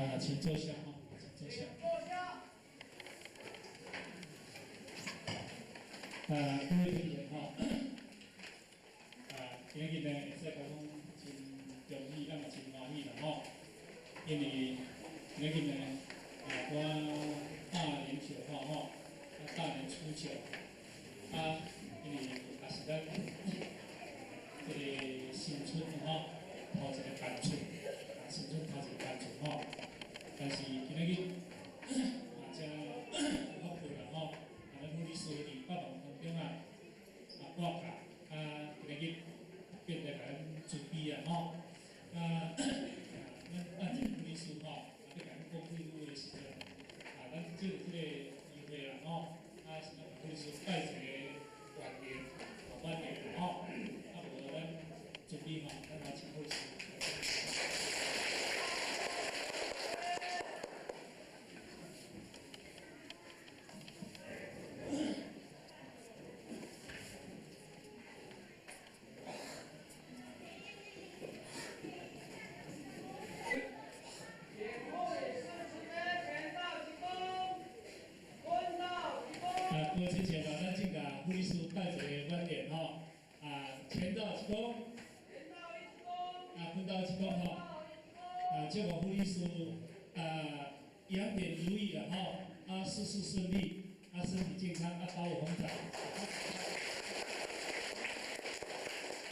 啊，請坐下哈，請坐下。啊，各位朋友吼，啊，今日呢，會使講真恭喜，咱嘛真歡喜啦吼，因為今日呢，啊，我大年9號吼，啊，大年初九，啊，因為也是咱這個新春吼，頭一个單出，啊，新春頭一个單出吼，但是今仔日啊，遮有福分啦吼，啊，咱護理師佇百忙當中啊，啊，掛卡，啊，今仔日變來共咱準備啊吼，啊，咱等一護理師吼，啊，欲共咱講幾句的時陣，啊，咱藉著這個機會啦吼，啊，先共護理師拜一个願願，啊，願願吼，啊，無咱準備吼，咱來請護理師。啊，各位親戚嘛，咱先共護理師拜一个願願吼，啊，前道一躬，啊，分道一躬吼，啊，祝福護理師啊，養典如意啦吼，啊，事事順利，啊，身體健康，啊，包有風財。啊，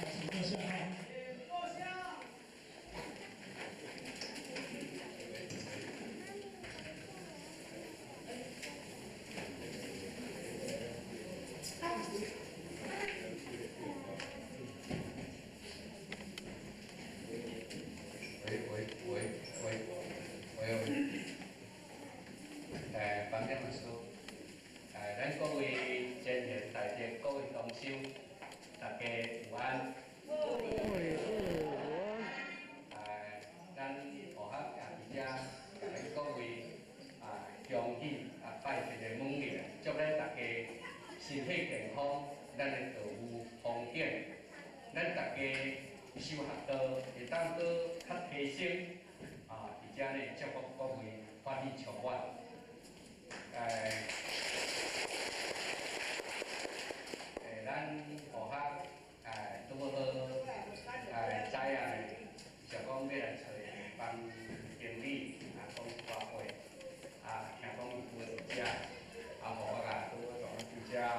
請坐下哈。喂喂喂喂喂喂，班長老師，咱各位前賢大德、各位同修，大家午安。咱學校也佇遮，共咱各位啊恭喜啊拜一个晚年，祝咱大家身體健康，咱的道務風景，咱大家修學道會當閣較提升，啊，佇遮呢祝福各位法喜充滿。咱學校拄好知影呢，就講欲來揣方經理啊，講一寡話，啊，聽講伊有佇遮，啊，予我共拄好佇遮，啊，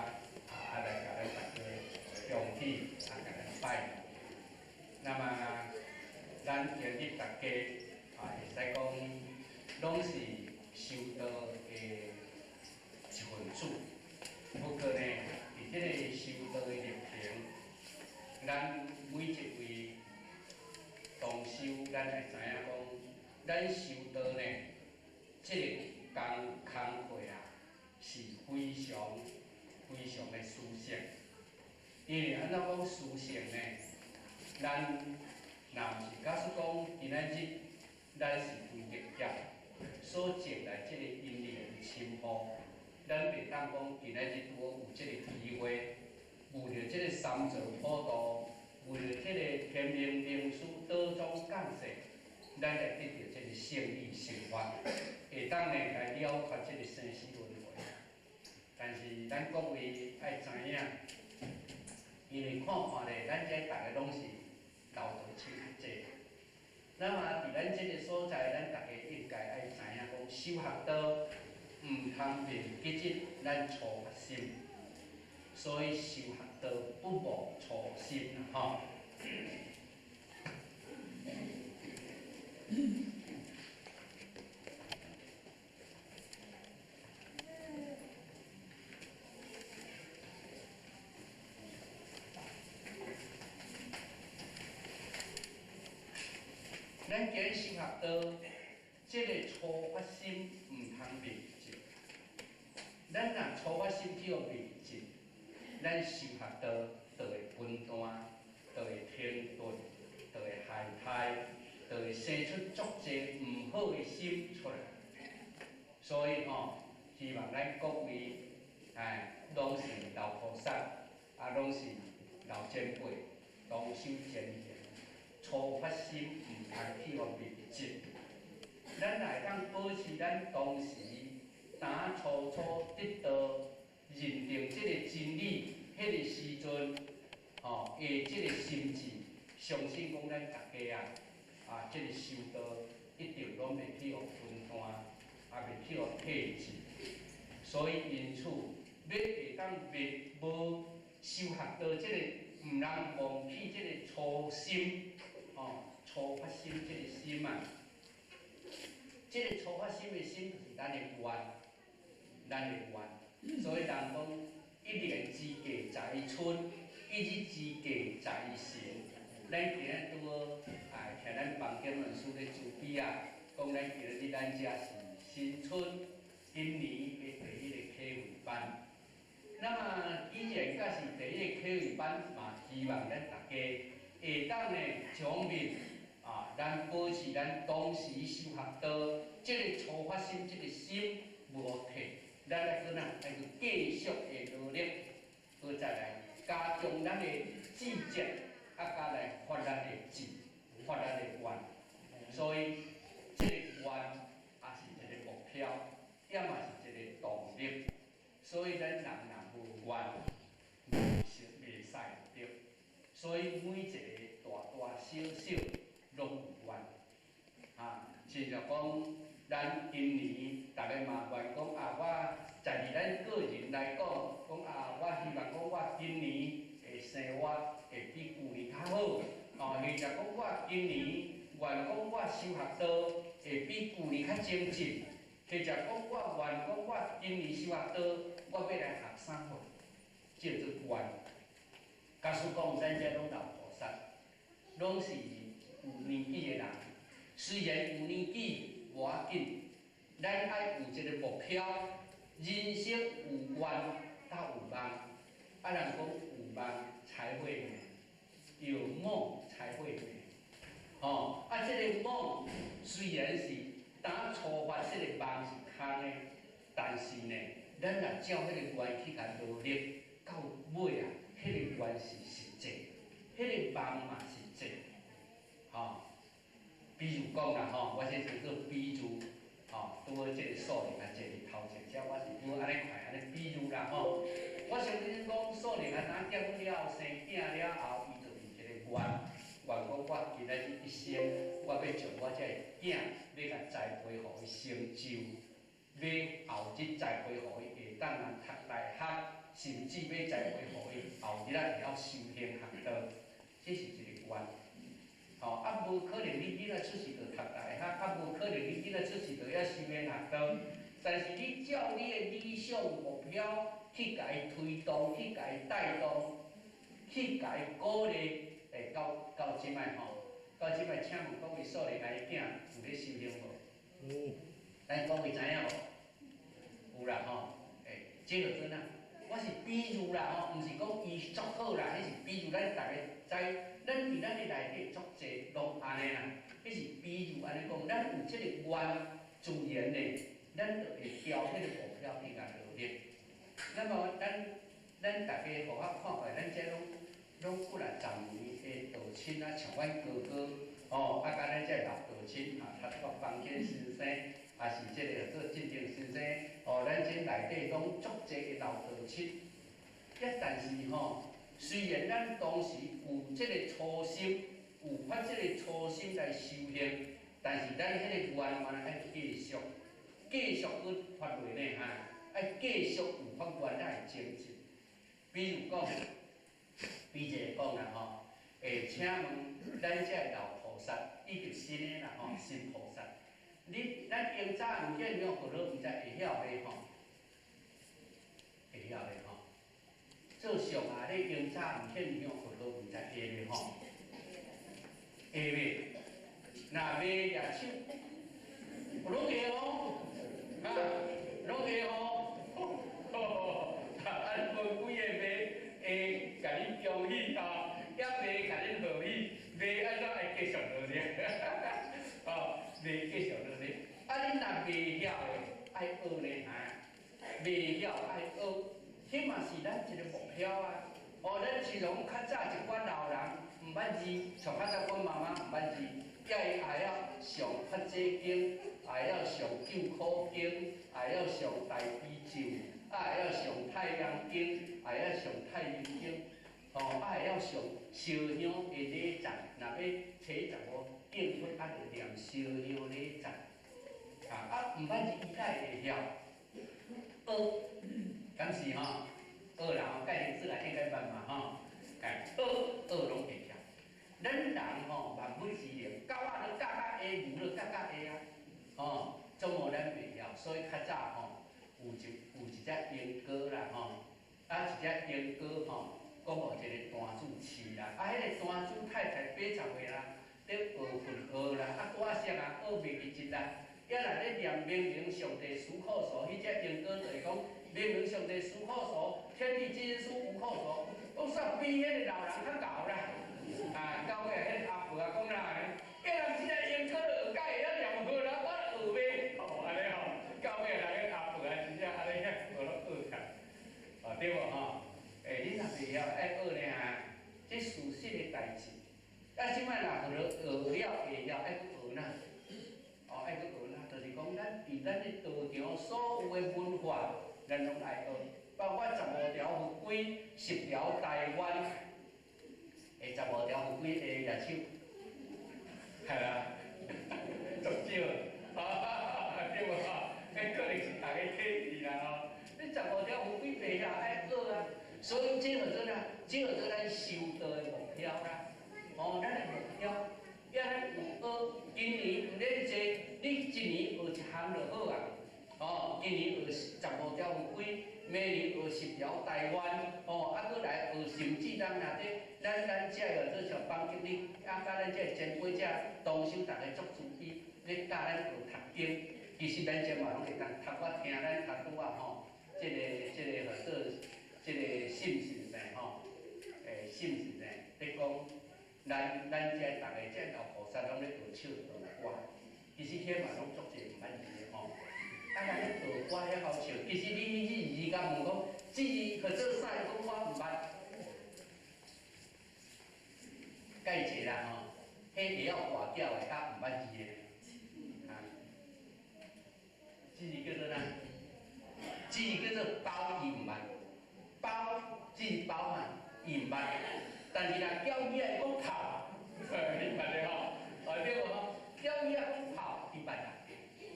來共咱大家恭喜，啊，共咱拜年。那麼，咱今日大家啊，會使講攏是修道的一份子。不過呢，佇這個修道的歷程，咱每一位同修，咱會知影講，咱修道呢，這個工工課啊，是非常非常的殊勝。因為按怎講殊勝呢？咱若毋是假使講今仔日，咱是為著業所種來這個因緣深厚，咱袂當講今仔日拄好有這個機會，遇著這個三座普渡，遇著這個天命明師道宗降世，咱來得著這個聖義聖法，會當呢來了脫這個生死輪迴。但是咱各位愛知影，因為看看咧，咱遮逐个攏是老道手較濟。那麼佇咱這個所在，咱逐家應該愛知影講，修學道毋通袂記得咱初發心，所以修學道不忘初心啦，吼。咱今日修學道，這個初發心毋通忘記。咱若初發心去予忘記，咱修學道就會分段，就會停頓，就會懈怠，就會生出足濟毋好的心出來。所以吼，希望咱各位，攏是老菩薩，啊，攏是老前輩，同修前行。初發心毋通去予迷失。咱若會當咱當時當初初得到認定這個真理彼個時陣，吼，的這個心志，相信講咱大家啊，啊，這個修道一定攏袂去予分散，也袂去予退志。所以因此，欲會當袂無修學到這個，毋通忘去這個初心，吼，初發心這個心啊，這個初發心的心就是咱的願，咱的願。所以人講一年之計在於春，一日之計在於晨。咱今仔拄好啊，聽咱房間老師咧慈悲啊，講咱今日咱遮是新春今年的第一個啟慧班。那麼既然閣是第一個啟慧班，嘛希望咱大家會當呢將面啊，咱保持咱當時修學道這個初發心這個心無退，咱愛閣哪愛閣繼續的努力，閣再來加強咱的志節，啊，加來發咱的志，發咱的願。所以這個願也是一個目標，也嘛是一個動力。所以咱人若無願，袂使著。所以每一個大大小小攏有願。啊，親像講，咱今年逐家嘛願講啊，我在佇咱個人來講，講啊，我希望講我今年的生活會比舊年較好。哦，或者講我今年願講我修學道會比舊年較精進。或者講我願講我今年修學道，我欲來學啥貨，叫做願。假使講咱遮攏老菩薩，攏是有年紀的人，雖然有年紀無要緊，咱愛有一個目標，人生有願才有夢。啊，人講有夢才會美，有夢才會美。吼，啊，這個夢雖然是當初發這個夢是空的，但是呢，咱若照彼個願去共努力，到尾啊，彼個願是實際，彼個夢嘛實際。吼，比如講啦吼，我先做比喻，吼，拄好這個數字較濟佇頭前，遮我是拄好按呢快按呢比喻啦吼。我相信講數字較當結婚了後，生囝了後，伊就有一個願，願講我今仔日一生，我欲將我這个囝，欲共栽培予伊成就，欲後日栽培予伊會當通讀大學，甚至欲栽培予伊後日仔會曉修行學道，這是一個願。吼，啊，無可能你囡仔出世就讀大學，啊，無可能你囡仔出世就曉修行學道。但是你照你的理想目標去共伊推動，去共伊帶動，去共伊鼓勵，會到到這擺吼，到這擺，請問各位數理來囝有咧修行無？有。咱各位知影無？有啦吼，欸，這就陣啊，我是比喻啦吼，毋是講伊足好啦，彼是比喻咱逐家知，咱佇咱的內底足濟攏按呢啦，彼是比喻按呢講，咱有這個願，自然呢，咱就會朝彼個目標去共努力。那麼咱咱逐家予我看過，咱這攏攏幾若十年的道親啊，像阮哥哥，吼，啊，佮咱這老道親啊，讀過房間先生，也是這個做進定先生，哦，咱這內底攏足濟的老道親。抑但是吼，雖然咱當時有這個初心，有發這個初心來修行，但是咱彼個願嘛愛繼續，繼續去發落呢哈，愛繼續有發願才會精進。比如講，比一個講啦吼，欸，請問咱這老菩薩以及新的啦吼，新菩薩，你咱英早毋見了佛老，毋知會曉袂吼？會曉袂吼？做上啊，你英早毋獻香佛老，毋知會袂吼？會袂？若袂舉手，攏會哦，哈，攏會哦。啊，無幾个袂會共你恭喜啊，也袂共恁賀喜，袂按怎會繼續落去？哦，袂繼續落去。啊，恁若袂曉的，愛學呢哈，袂曉愛學，彼嘛是咱一個目標啊。哦，咱像講較早一寡老人毋捌字，像較早阮媽媽毋捌字，伊叫伊會曉誦法濟經，會曉誦救苦經，會曉誦大悲咒，啊會曉誦太陽經，會曉誦太陰經，吼，啊會曉誦燒香的禮讚，若欲初十五敬佛，啊著念燒香禮讚。啊，毋捌字伊敢會曉學，敢是吼？學啦吼，概念出來應該捌嘛吼？哎，學學攏會曉。咱人吼萬物之靈，狗仔都教較會，牛都教較會啊，吼，總無咱袂曉，所以較早吼有一隻鸚哥啦吼，啊一隻鸚哥吼，講予一個單子飼啦，啊，彼個單子太太80歲啦，咧學佛學啦，啊拄仔識啊，學袂記得啦。也若咧念明明上帝思考所，彼隻鸚哥就會講明明上帝思考所，天地之間無可數，講煞比彼個老人較𠢕啦。啊，到尾彼阿婆啊講啦，叫人這隻鸚哥學甲會曉念佛啦，我學袂，吼按呢吼，到尾來彼阿婆啊真正按呢遐學攏學起來，哦對無吼？欸，你若袂曉愛學呢啊，這事實的代誌。啊，這擺若學學了會曉，愛閣學哪？哦，愛閣學哪？就是講，咱佇咱的道場所有的文化，咱攏愛學，包括十五條佛規、10條大願，欸，十五條佛規會舉手，係啦，足少，對無吼？彼可能是逐家體會啦吼。你十五條佛規袂曉愛學啊，所以這號做啥？這號做咱修道的目標啦。哦，咱的目標，抑咱有學，今年毋免濟，你一年學一項就好啊。哦，今年學15條佛規，明年學10條大願，哦，啊，閣來學甚至咱若咧，咱這個做像邦吉你，啊，佮咱這前輩這同修逐家足慈悲，咧教咱學讀經，其實咱這嘛攏會當讀，我聽咱較拄仔吼，這個號做這個信信呢吼，欸，信信呢，咧講。咱這逐家這老菩薩攏咧學唱道歌，其實彼嘛攏足濟毋捌字的吼。啊，咱咧道歌遐好笑，其實你去字共問講，這字號做啥？伊講我毋捌。蓋濟啦吼，彼會曉跋筊的，較毋捌字的，啊，這字叫做啥？這字叫做包，伊毋捌，包，這是包嘛，伊毋捌。但是若叫伊來講哭，你捌的吼，哦對無吼？叫伊來講哭，伊捌啦。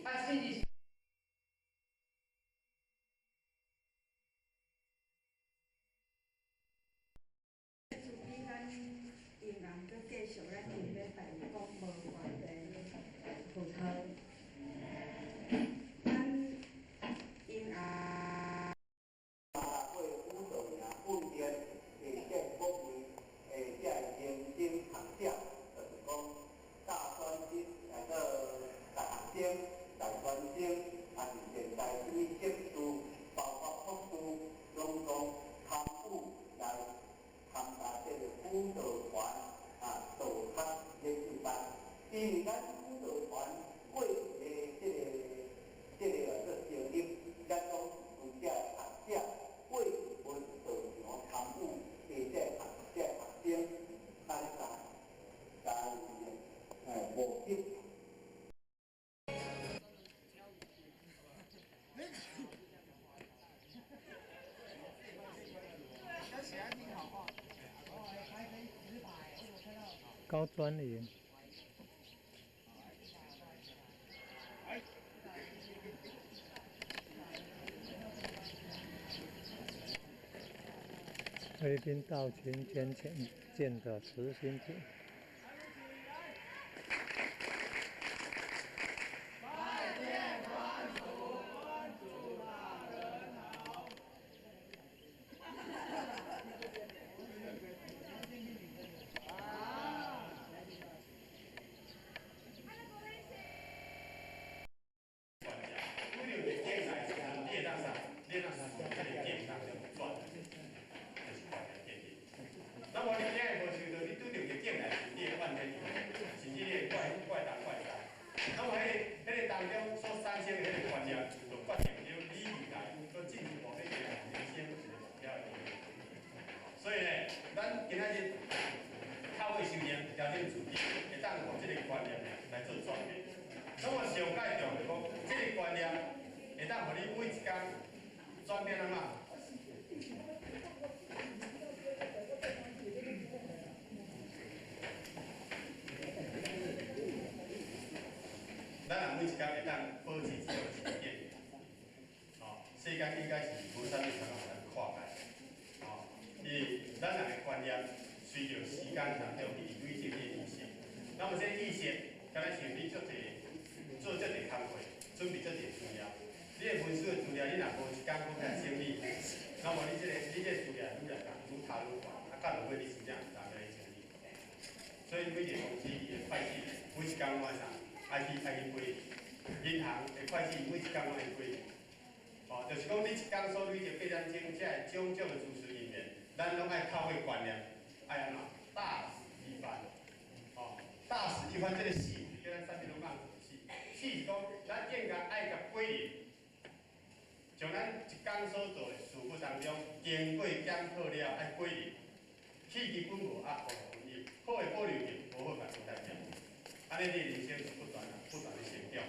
啊，甚至。自己咱音樂閣繼續咱頂禮拜有講無完的佛號，咱音樂。過輔導營訓練的這各位的這認真學者，就是講大專生來到大學生、大專生，也是現在啥物碩士，包括博士，攏總參與來參加這個輔導團啊，道學研究班。因為咱輔導團過去的這個叫做成立，咱攏是為這學者過去阮道場參與的這學者學生來加加入目的。高專營。菲律賓道群捐錢建的慈心亭。所以呢，咱今仔日透過修煉調整自己，會當予這個觀念呢，转变。那么上界重要讲，这个观念会当予你每一工转变按怎？咱人每一工会当保持这种心境，吼，世间应该是无啥物通予咱看开，吼，因为咱人的观念随著时间当中一直累积这个意识，那么这个意识，敢若像你足济做足济工课，准备足济资料，你的文书的资料，你若无一工阁来整理，那么你这个资料愈来愈愈拖愈悬，啊，到落尾你真正毋知欲咧整理。所以每一个公司伊的会计，每一工拢爱啥？爱去归，银行的会计每一工拢爱归。哦，就是讲你一工所累积八点钟，这个种种的知识里面，咱拢爱透过观念，爱按怎？大死一番。哦，大死一番，这个死叫咱啥物拢讲死？死是讲咱应该爱共归零，将咱一工所做的事物当中，经过检讨了，爱归零，去基本无啊，好分析，好的保留住，无好共淘汰掉。按呢，你的人生就不断啊，不断咧成长。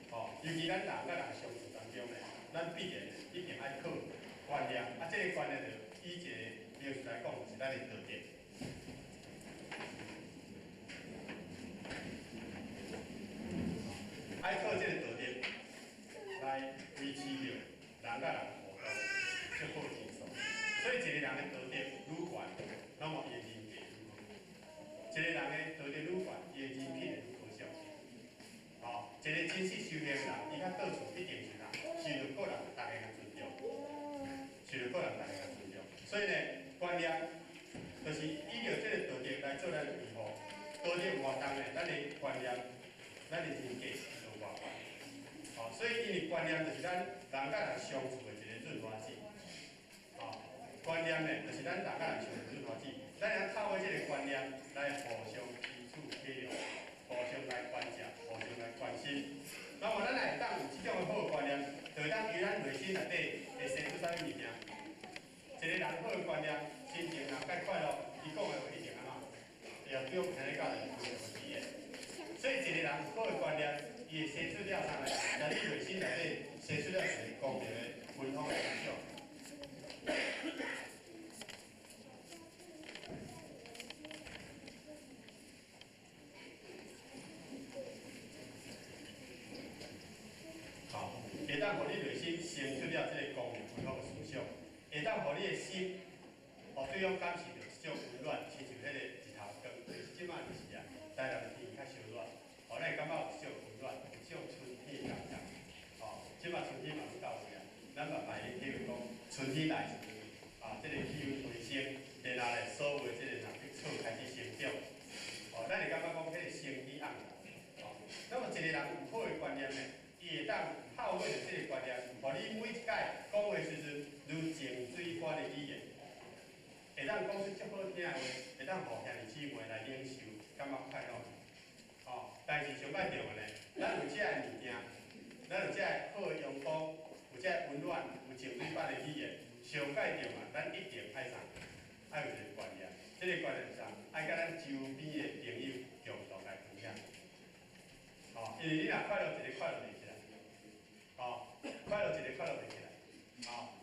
吼，尤其咱人佮人相处当中咧，咱必然一定爱靠观念，啊，这个观念就以一个名词来讲，就是咱的道德。爱靠这个道德来维持著人佮人互动，这好因素。所以一个人的道德愈悬，那么伊的人格愈好；一个人的道德愈悬，伊的人品会愈高尚。吼，一个真实修行的人，伊较到处一定是啥？受著个人大家的尊重，受著个人大家的尊重。所以呢，观念就是依著这个道德来做咱的维护。道德有偌重呢，咱的观念、咱的人格就有偌悬。吼，所以因为观念就是咱人佮人相处的一个润滑剂。吼，观念呢，就是咱人佮人相处润滑剂。咱会透过这个观念来互相彼此体谅，互相来关照，互相来关心。那么咱若会当有这种好的观念，就会当由咱内心内底会生出啥物物件？一个人好的观念，心情若较快乐，伊讲的话一定按怎？会对听咧到是非常自然。所以一个人好的观念，伊会生出了啥来？在你内心内底生出了一个光明的芬芳的思想。好，会当予你内心生出了这个光明芬芳的思想，会当予你的心，予对方感受著一种温暖，亲像彼个日头光。就是这摆就是啊，台南的天气较烧热，予咱会感觉有一种温暖，有一种春天的感觉。吼，这摆春天嘛愈到位啊，咱嘛会体会讲，春天来时阵，啊，这个气温回升，然后咧，所有的这个绿草开始生长，吼，咱会感觉讲彼个生机盎然。吼，那么一个人有好的观念呢，伊会当透过著这个观念，予你每一摆讲话时阵，如净水般的语言，会当讲出足好听的话，会当予兄弟姊妹来领受，感觉快乐。吼，但是上摆重要呢，咱有这个物件，咱有这个好的阳光，有这个温暖，有净水般的语言，上盖重要，咱一定爱啥？爱有一个观念，这个观念是啥？爱佮咱周边的朋友共同来分享。吼，因为你若快乐一个快乐袂起来，吼，快乐一个快乐袂起来，吼，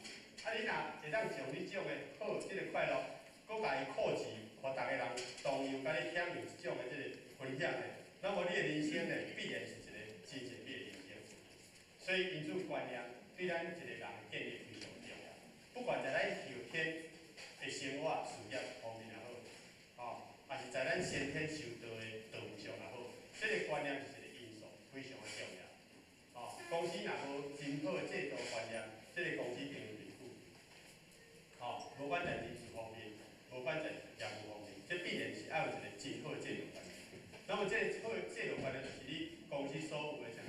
啊你若会当将你这种的好这个快乐，阁共伊扩及，予逐个人同样佮你享有这种的这个分享的，那么你的人生呢，必然是一个真正美的人生。所以因此观念对咱一个人的建立非常重要。不管在咱后天的生活事业方面也好，吼，抑是在咱先天修道的道路上也好，这个观念是一个因素，非常的重要。吼，公司若无真好的制度观念，这个公司经营袂久。吼，无管在人事方面，无管在业务方面，这必然是爱有一个真好的制度观念。那么，这个好的制度观念就是你公司所有的啥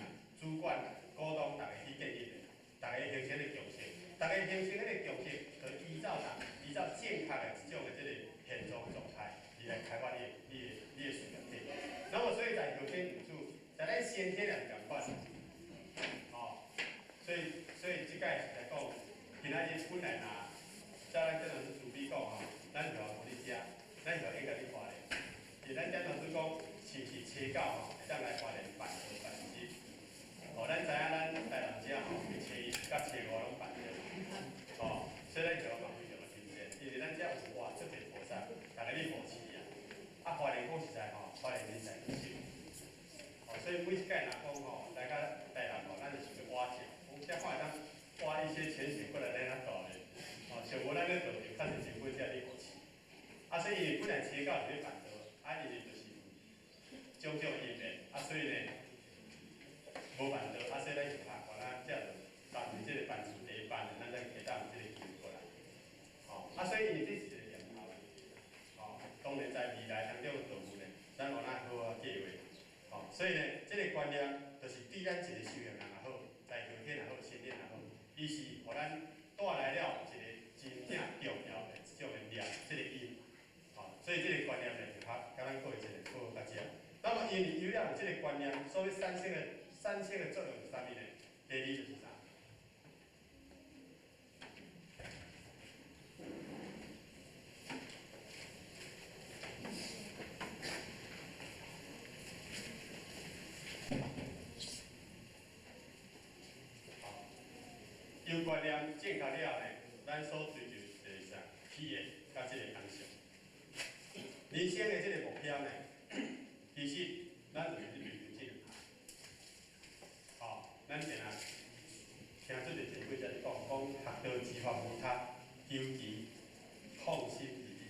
主管、股东逐家去建立的，逐家形成的共识，逐家形成彼个共识，就依照啥？依照正确的这种的这个现状状态，而来开发你的事业体。那么，所以在后天因素，在咱先天也是仝款，吼，所以这摆是来讲，今仔日本来若照咱这老师慈悲讲吼，咱就无咧遮，咱就应该咧花莲。是咱这老师讲，是毋是初九吼会当来花莲办？邪教是咧办道，啊，因为就是种种因缘，啊，所以呢，无办道，啊，所以咱就较原来才就担任这个办事第一班的，咱才会当有这个机会过来。吼，啊，所以因为这是一个念头，吼，当然在未来当中的道务呢，咱有哪好好计划。吼，所以呢，这个观念就是对咱一个修行人也好，在道天也好，修炼也好，伊是予咱带来了一个真正重要的一种的念，这个因。吼，所以这个观念呢，就较佮咱过一个好较正。那么，因为有了这个观念，所以产生的作用是啥物呢？第二就是啥？有观念正确了呢，咱所追求就是啥？喜悦佮这个安详。人生的这个目标呢，其实咱就是咧追求这两项。吼，咱定定听出个前辈在咧讲，讲学道之法无他，求其放心而已。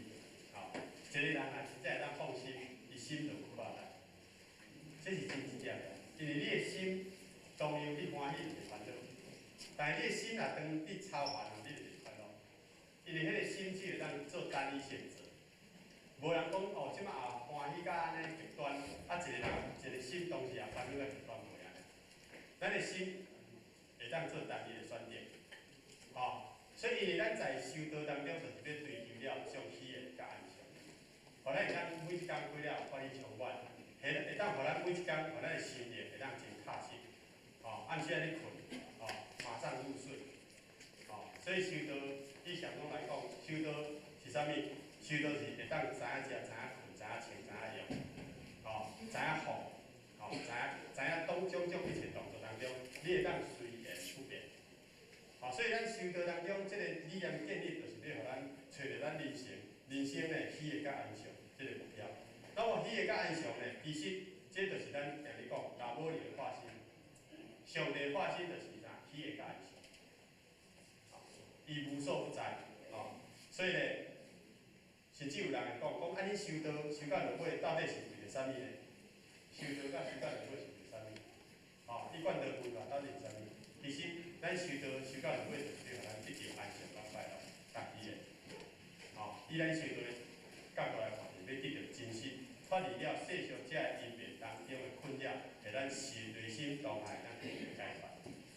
吼，一个人若真正会当放心，伊心就有快乐。这是真直接的，因为你的心当然你欢喜就会烦恼，但是你的心若当你操烦，你就会快乐。因为彼个心只会当做单一选择，无人讲哦，这马也欢喜甲按呢极端，啊一个人一个心同时也烦恼甲极端，无按呢。咱的心会当做单一的选择，吼，所以因为咱在修道当中，就是欲追求了上喜悦佮安详，予咱会当每一工过了欢喜充满，会当予咱每一工，予咱的心灵会当真踏实，吼，暗时仔咧睏，吼，马上入睡，吼，所以修道，以上讲来讲，修道是啥物？修道是会当知影食、知影睏、知影穿、知影用，吼，知影放，吼，知影当种种一切动作当中，你会当随缘不变。吼，所以咱修道当中，这个理念建立，就是欲予咱揣著咱人生呢喜悦佮安详这个目标。那么喜悦佮安详呢，其实这就是咱定咧讲，达摩的化身，上帝化身就是啥？喜悦佮安详。伊无所不在，吼，所以呢，甚至有人会讲，讲啊，你修道修到落尾，到底是为著啥物呢？修道佮修到落尾是为著啥物？吼，你管道规划到底是啥物？其实，咱修道修到落尾，就是欲予咱得著安详佮快乐，家己的，吼，以咱修道的角度来看，是欲得著真实，脱离了世俗这个因缘当中的困扰，予咱心内心当下当得著解脱。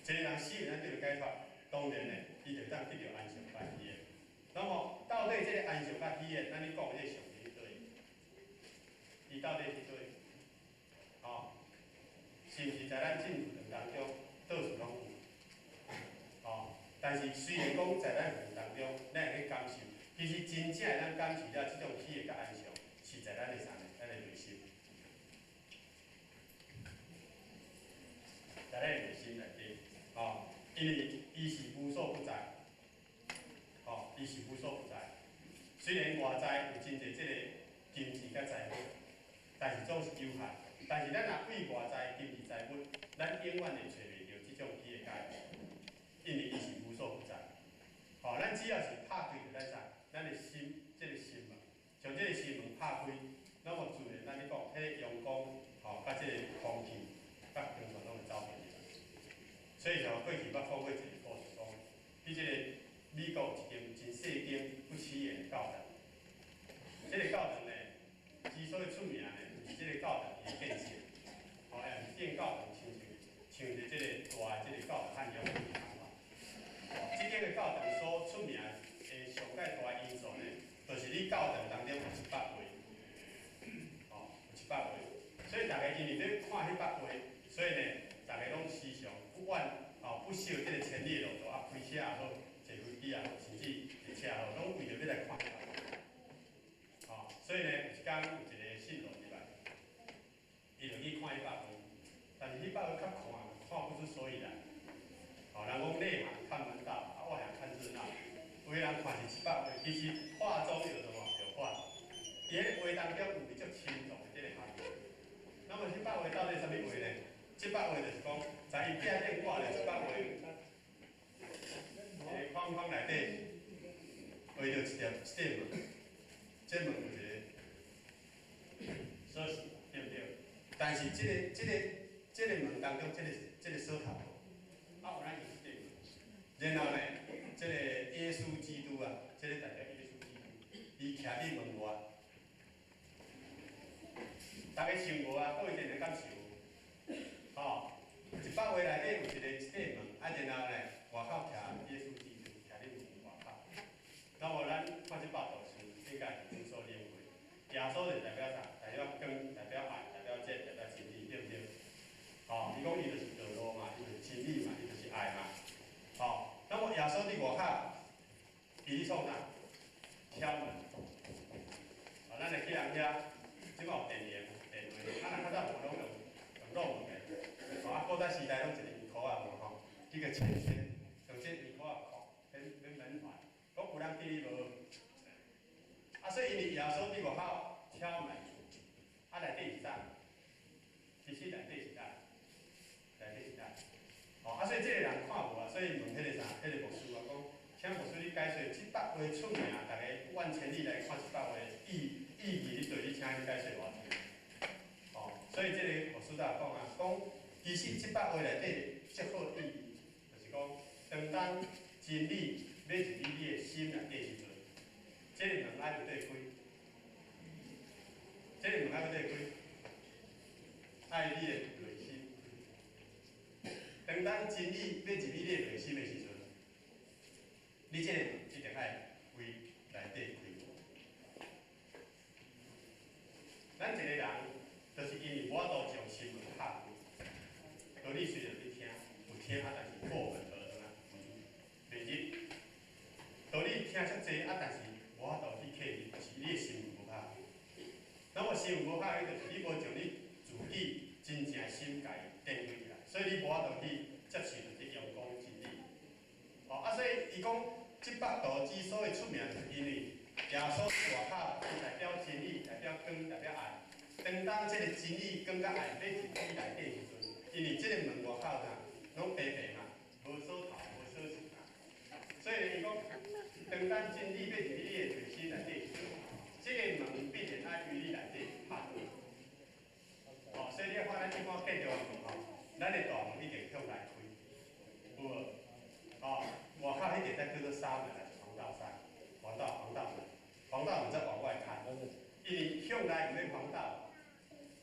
一个人死会当得著解脱，当然呢，伊就当得著安详佮喜悦。那么，到底这个安详佮喜悦，咱咧讲的这个上帝佇佗位？伊到底佇佗位？吼，是毋是在咱进佛堂当中到处拢有？吼，但是虽然讲在咱佛堂当中，咱会去感受，其实真正会当感受了这种喜悦佮安详，是在咱的啥呢？咱的内心，在咱的内心内底，吼，因为伊是无所不在，吼，伊是无所不在。虽然外在有真济这个金钱佮财物，但是总是有限。但是咱若对外在金钱财物，咱永远会揣袂著这种喜悦佮安详，因为伊是无所不在。吼，咱只要是拍开著咱啥，咱的心，这个心嘛，将这个心门拍开，那么自然咱咧讲，彼个阳光，吼，佮这个空气，佮光线拢会走进来。所以像过去捌讲过一个故事，讲伫这个美国一间真细间不起眼的教堂，这个教堂呢，之所以出名呢，毋是这个教堂伊的建设，吼，也毋是这间教堂亲像像这个大的这个教堂汉阳共款。这间的教堂所出名的上盖大的因素呢，就是你教堂当中有100画，吼，有100画，所以大家因为欲看彼百画，所以呢，大家拢时常不管吼不惜这个千里的路途，啊，开车也好，坐飞机也好，甚至坐车也好，拢为著欲来看彼百画。吼，所以呢，有一工有一个信徒入来，伊就去看彼百画，但是彼百画较看，看不出所以然。吼，人讲内行看门道，啊，外行看热闹。有的人看是100画，其实画中有什么？有画。伊彼画当中有足深重的这个含义。那么这百画到底啥物画呢？这百画就是讲，在伊壁顶挂著一百画，一个框框内底画著一条一块门，这门有一个這個門當中，這個鎖頭無，啊，有咱用這個門。然後呢，這個耶穌基督啊，這個代表耶穌基督，伊徛佇門外。逐家想無啊？佗位一個人敢想有？吼，一百畫內底有一個這塊門，啊，然後呢，外口徛耶穌基督，徛佇門外口。那麼咱看這百度書，應該是有所領會。耶穌就代表啥？代表光，代表愛，代表這，代表真理，對毋對？吼，伊講伊就是道路嘛，伊就是真理嘛，伊就是愛嘛。吼，那麼耶穌佇外口，伊咧創啥？敲門。啊，咱會去人遐，這擺有電鈴、電話，啊，若較早無攏用用落門的。吼，啊，古早時代攏一個圓箍仔無吼，一個籤籤，用這圓箍仔扣，免免門環，講有人佇咧無？啊，所以因為耶穌佇外口敲門，啊，內底是啥？其實內底是啥？內底是啥？吼，啊，所以這個人看無啊，所以問彼個啥，彼個牧師啊，講，請牧師你解說，這百話出名，逐家萬千里來看這百話意意義，你對你請你解說偌聽。吼，所以這個牧師就講啊，講其實這百話內底足好意義，就是講，當當真理欲入去你的心內底時陣，這個門愛對開，這個門愛對開，愛你的內心。當咱真理欲入去你的內心的時陣，你這個門一定愛為內底開。咱一個人，就是因為無法度將心門拍開。道理雖然你聽，有聽啊，但是過門而入啊，袂入。道理聽遮濟啊，但是無法度去契入，就是你的心門無拍開。那麼心門無拍開，就是你無將你自己真正的心共伊奠開起來，所以你無法度去接受這陽光真理。吼，啊，所以伊講這幅圖之所以出名，就是因為耶穌外口，伊代表真理，代表光，代表愛。當當這個真理、光佮愛欲入去內底時陣，因為這個門外口啥，攏白白嘛，無鎖頭，無鎖匙嘛，所以伊講，當咱真理欲入去你的內心內底時陣，這個門必然愛為你內底拍開。哦，所以你看咱這款建築物吼，咱的大門一定向內開，有無？哦，外口彼個才叫做紗門，還是防盜紗？防盜防盜門，防盜門才往外看，因為向內毋免防盜，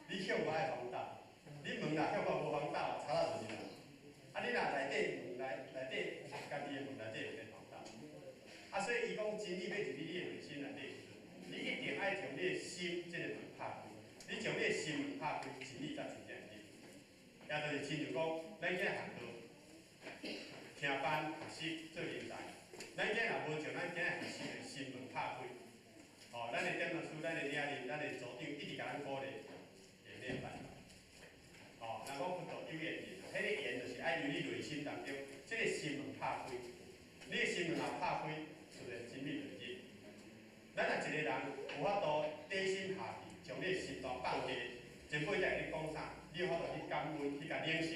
你向外愛防盜，你門若向外無防盜，賊仔就入來。啊，你若內底門內內底家己的門內底有免防盜。啊，所以伊講真理欲入去你的內心內底時陣，你一定愛將你的心這個門拍開，你將你的心門拍開，真理才真正入。也就是親像講，咱囝學道、聽班、學習做人才，咱囝若無將咱囝學習的心門拍開，吼，咱的點老師、咱的領領、咱的組長一直共咱鼓勵，會免辦法。吼，人講佛道有緣人，彼個緣就是愛由你內心當中，這個心門拍開，你的心門若拍開，自然真理就入。咱若一個人有法度底心下去，將你的心大放低，前輩才會咧講啥，你有法度去感恩，去共領受，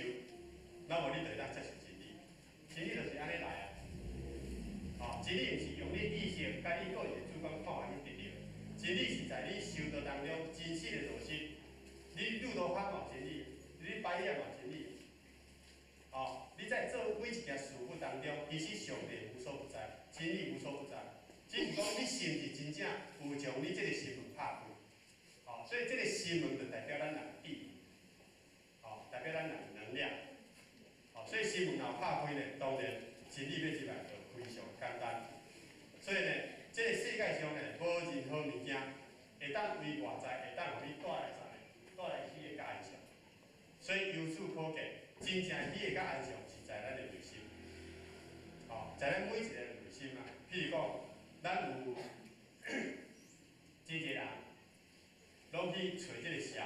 那麼你就會當接受真理。真理就是按呢來啊。吼，真理毋是用你意識佮你個人的主觀看法去得著，真理是在你修道當中真實的落實。你路途法嘛有真理，你擺業嘛有真理。吼，你在做每一件事物當中，其實上帝無所不在，真理無所不在。只是講你是毋是真正有將你這個心門拍開？吼，所以這個心門就代表咱人的智慧，吼，代表咱人的能量。吼，所以心門若拍開呢，當然真理欲入來就非常簡單。所以呢，這個世界上呢，無任何物件會當為外在，會當予你帶來啥呢？帶來喜樂佮安詳。所以由此可見，真正喜樂佮安詳是在咱的內心。吼，在咱每一個人內心啊。譬如講，咱有真濟人，攏去揣這個麝香。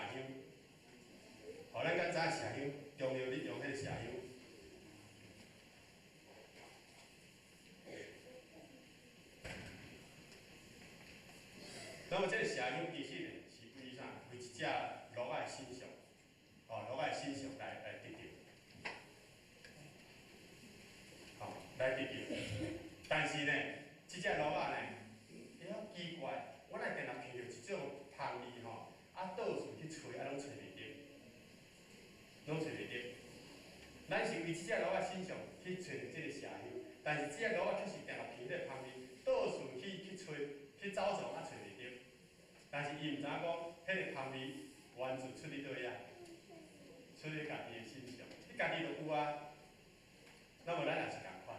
吼，咱敢知影麝香中藥咧用彼個麝香？那麼這個麝香其實呢，是為啥？為一隻鹿仔的身上，吼，鹿仔的身上來得著，吼，來得著。但是呢，這隻鹿仔呢，會曉奇怪，我若定定聞著一種香味吼，啊，到處去揣，啊，攏揣袂著。對這隻鹿仔身上去揣著這個麝香，但是這隻鹿仔卻是定定鼻咧芳味，到處去揣去走傱啊揣袂著。但是伊毋知影講，彼個芳味源自出佇佗位啊？出佇家己的身上，你家己就有啊。那麼咱也是仝款，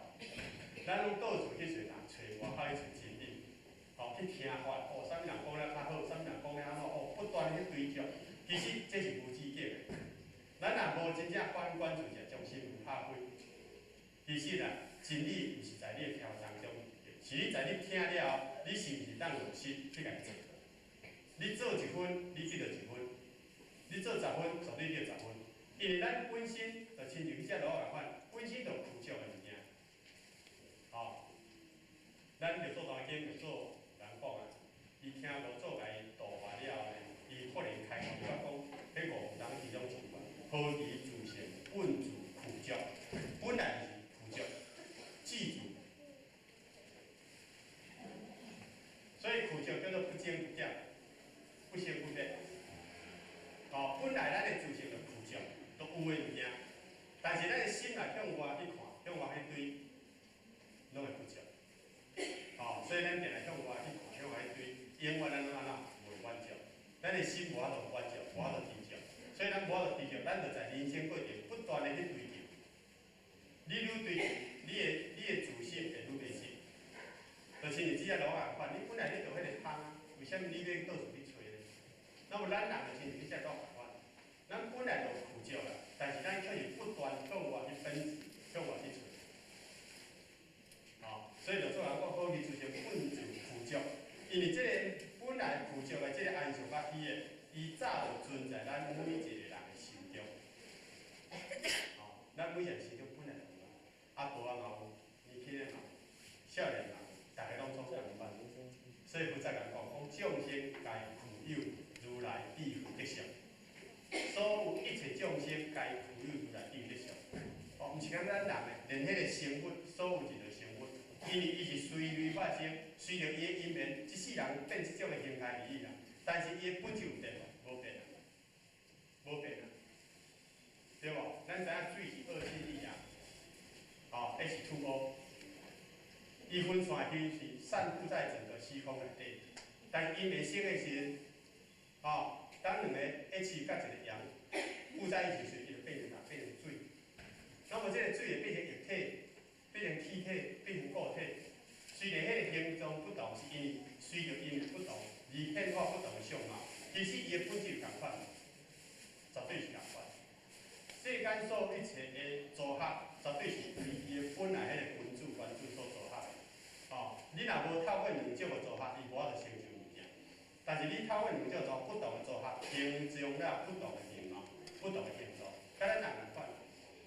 咱攏到處去揣人，揣外口去揣真理，吼，去聽法，哦，啥物人講了較好，啥物人講了按怎，哦，不斷去追求，其實這是無止境的。咱若無真正反觀自照，將心門拍開，其實啊，真理毋是在你的挑當中，是你在你聽了後，你是毋是當落實去共做？你做一分，你得著一分；你做十分，絕對得十分。因為咱本身就親像彼隻鹿仝款，本身就具足的物件。吼，咱六祖壇經六祖人講啊，伊聽五祖共伊度化了後呢，伊豁然開悟，伊捌講，彼五當其中一句啊，何其自性，本自具足，本來就是具足，知足。所以具足叫做不增不減，不生不滅。哦，本來咱的自性就具足，都有的物件，但是咱的心若向外去看，向外去追，攏會不足。哦，所以咱定定向外去看，向外去追，永遠咱攏按怎袂滿足，咱的心無法度滿足，無法度知足，所以咱無法度知足，咱就在人生過程不斷的去追求。你愈追求，你的自信會愈迷失。就親像這隻鹿仝款，你本來你就彼個芳啊，為啥物你欲到處去揣呢？那麼咱人就親像彼隻鹿仝款，咱本來就具足啦，但是咱卻是不斷向外去奔馳，向外去揣。哦，所以就做人講，好去自性本自具足，因為這個本來具足的這個安詳佮喜悅，伊早就存在咱每一個人的心中。哦，咱每一個人心中本來就有，阿婆仔嘛有，年輕的嘛有，少年嘛有，逐家攏總仝款。所以佛才共講，講眾生皆具有如來智慧德相，所有一切眾生皆具有如來智慧德相。哦，毋是講咱人的，連彼個生物，所有一個生物，因為伊是隨類發生，隨著伊的因緣，這世人變這種的形態而已啦。但是伊的本質有變無？無變啊，無變啊，對無？咱知影水是二親力啊，哦，H2O，伊分散去是散布在整個虛空內底，但因緣生的時陣，哦，當兩個 H 佮一個鹽附在一起時，伊就變成啥？變成水。那麼這個水會變成液體，變成氣體，變成固體。雖然彼個形狀不同，是因為隨著因緣不同而變化不同的相貌，其實伊的本質有仝款，絕對是仝款。世間所有一切的組合，絕對是為伊的本來彼個分子原子所組合的。哦，你若無透過兩種的組合，伊無法度成就物件。但是你透過兩種組合不同的組合，形成了不同的形貌、不同的形狀，佮咱人仝款。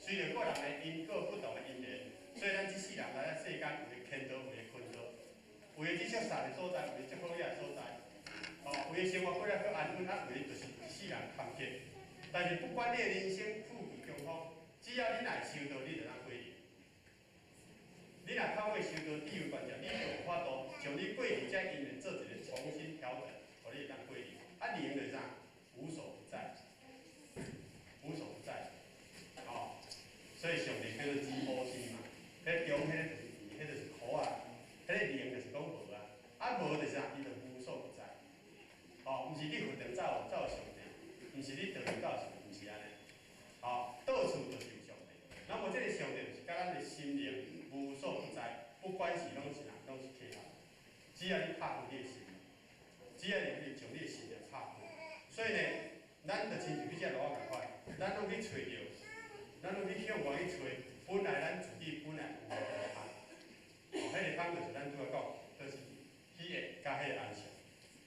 隨著個人的因果不同的因緣，所以咱這世人來咱世間，有的天道，有的坤道，有的去足捒的所在，有的足好額的所在。哦，有的生活過了閣安穩，啊，有的就是一世人坎坷。但是不管你的人生富貴窮苦，只要你若會修道，你就通過去。你若透過修道智慧觀照，你就有法度將你過去這因緣做一個重新調整，予你會當過去。啊，靈就是啥？無所不在，無所不在。哦，所以上帝叫做 G O C 嘛，彼中彼个就是甜，彼就是苦啊，彼个靈就是講無啊，啊無就是啥？伊就無所不在。哦，毋是你佛堂才有才有上帝，毋是你道場才有上帝，毋是按呢。哦，到處就是有上帝。那麼這個上帝就是佮咱的心靈無所不在，不管是攏是啥，攏是契合。只要你拍開你的心，只要你將你的心靈拍開，所以呢，咱就親像彼隻鹿仔仝款，咱攏去揣著，咱攏去向外去揣，本來咱自己本來有的彼個芳，哦，彼個芳就是咱拄仔講，就是喜悅佮彼個安詳。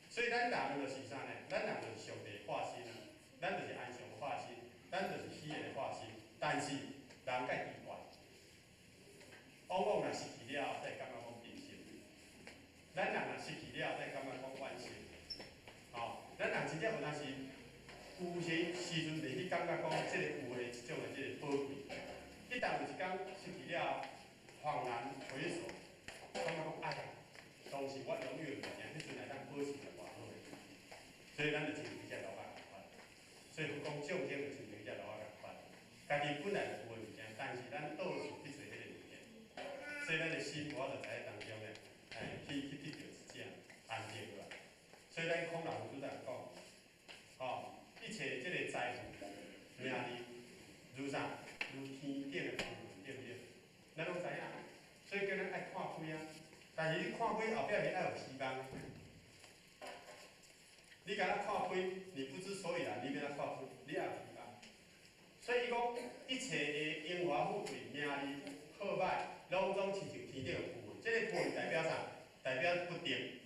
所以咱人就是啥呢？咱人就是上帝的化身啊，咱就是安詳的化身，咱就是喜悅的化身。但是人較奇怪，往往若失去了後，才會感覺講悲心。咱人若失去了後，才會感覺講惋惜。哦，咱人真正有當時有些時陣袂去感覺講這個有的這種的這個寶貴。一旦有一工失去了，恍然回首，感覺講哎呀，當時我擁有的物件，彼陣會當保持著偌好的。所以咱就親像彼隻鹿仔仝款。所以佛講眾生就親像彼隻鹿仔仝款，家己本來就有的物件，但是咱所以咱的心無法度佇彼當中咧，哎，去得著一隻安定落來。所以咱孔老夫子才講，吼，一切這個財富、名利，如啥？如天頂的浮雲，對毋對？咱攏知影，所以叫咱愛看開啊。但是你看開後壁面愛有希望。你敢若看開，你不知所以然，你欲按怎看開？你愛有希望。所以伊講，一切的榮華富貴、名利、好歹，攏總親像天頂的浮雲。這個浮雲代表啥？代表不定、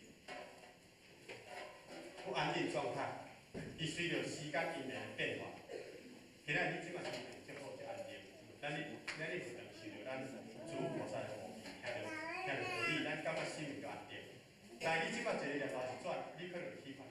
不安定狀態。伊隨著時間因緣的變化。今仔日你這擺心情足好，足安定。咱你有當受著咱諸菩薩的護持，聽著道理，咱感覺心就安定。但是你這擺一个念頭一轉，你可能起煩惱。